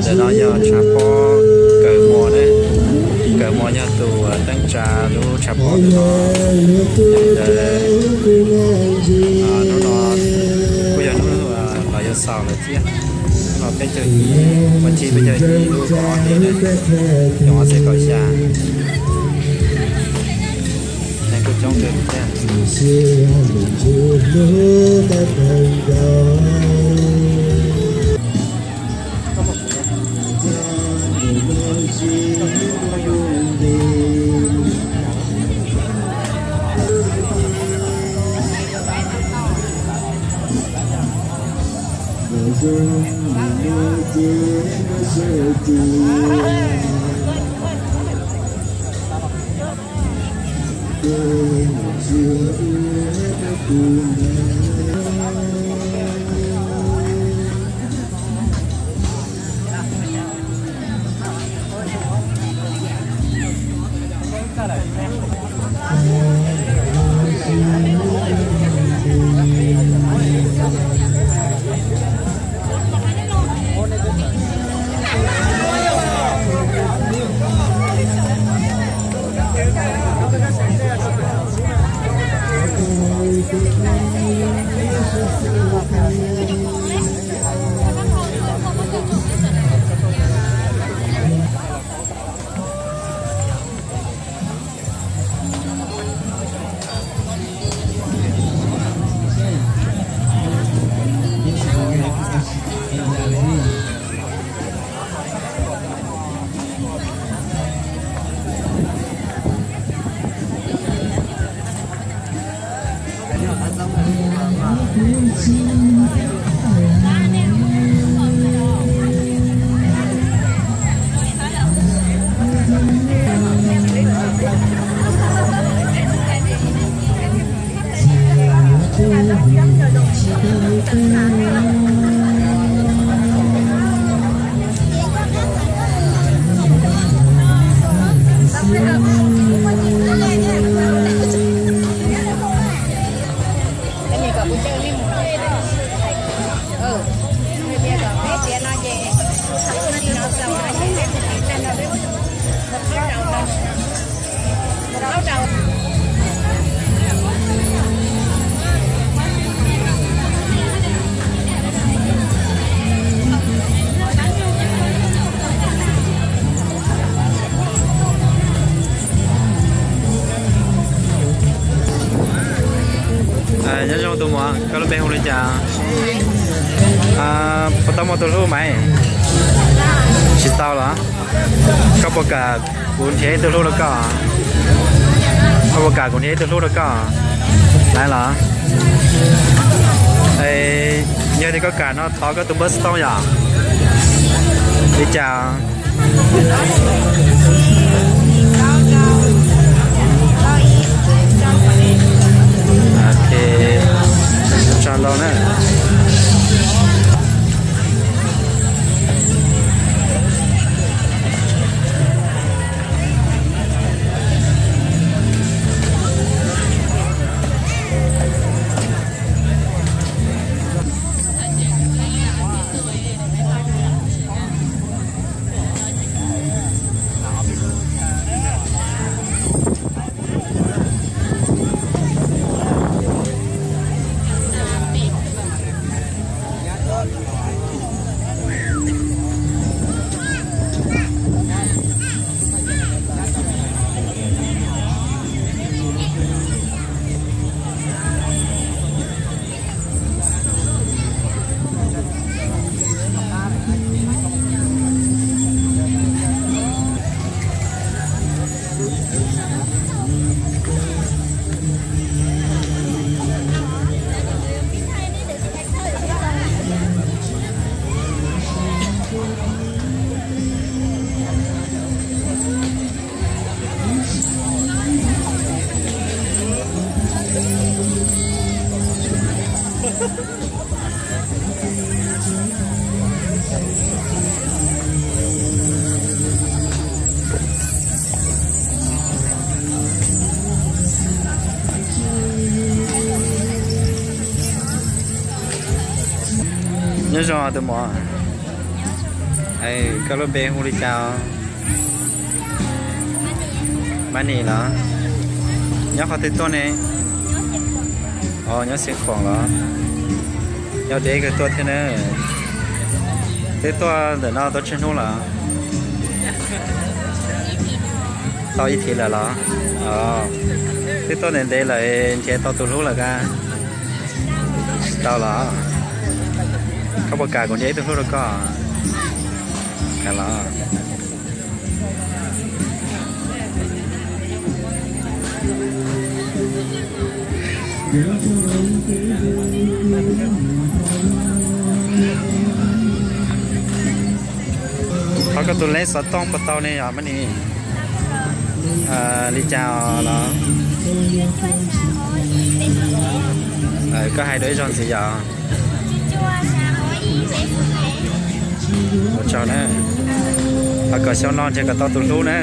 Ntawm no yog tshav pob Kaws Muas ne, Kaws Muas yog tus teeb tsa lub tshav pob ntawm no. Yog li ntawd, hnub no kuj yog hnub los yuav xaus lawm thiab. Hnub no peb caug ib, vas thib peb caug ib lub kaum ob hli na, xyoo ob txhiab kaum xya. Neeg kuj coob kawg thiab. Nyob zoo tus muam, koj lub npe hu li cas? Puas tau muaj tus hlub mas? Tsis tau los? Koj puas kam kuv nrhiav ib tug hlub rau koj? Koj puas kam kuv nrhiav ib tug hlub rau koj? Laiv los? Yog tias koj kam no thov koj tus npawb xov tooj yom? Li cas? Ok, ua tsaug ntau na. Nyob zoo tus muam. Koj lub npe hu li cas? Mab Nis los? Nyob qhov twg tuaj ne? Os, nyob Xeev Khuam los? Yog dev kawg tuaj thiab na. Twb tuaj ntawm no tau tsawg hnub lawm? Tau ib thiv lawm los? Twb tuaj ntev ntev lawm, nrhiav tau tus hlub lawm kab? Tsis tau los? Koj puas kam kuv nrhiav ib tug hlub rau koj? Kam los? Thov koj tus leb xov tooj puas tau ne yog Mab Nis? Li cas los? Koj hais dua ib zaug ntxiv yog? Ua tsaug na. Thov kom xyoo no nrhiav kom tau tus hlub na.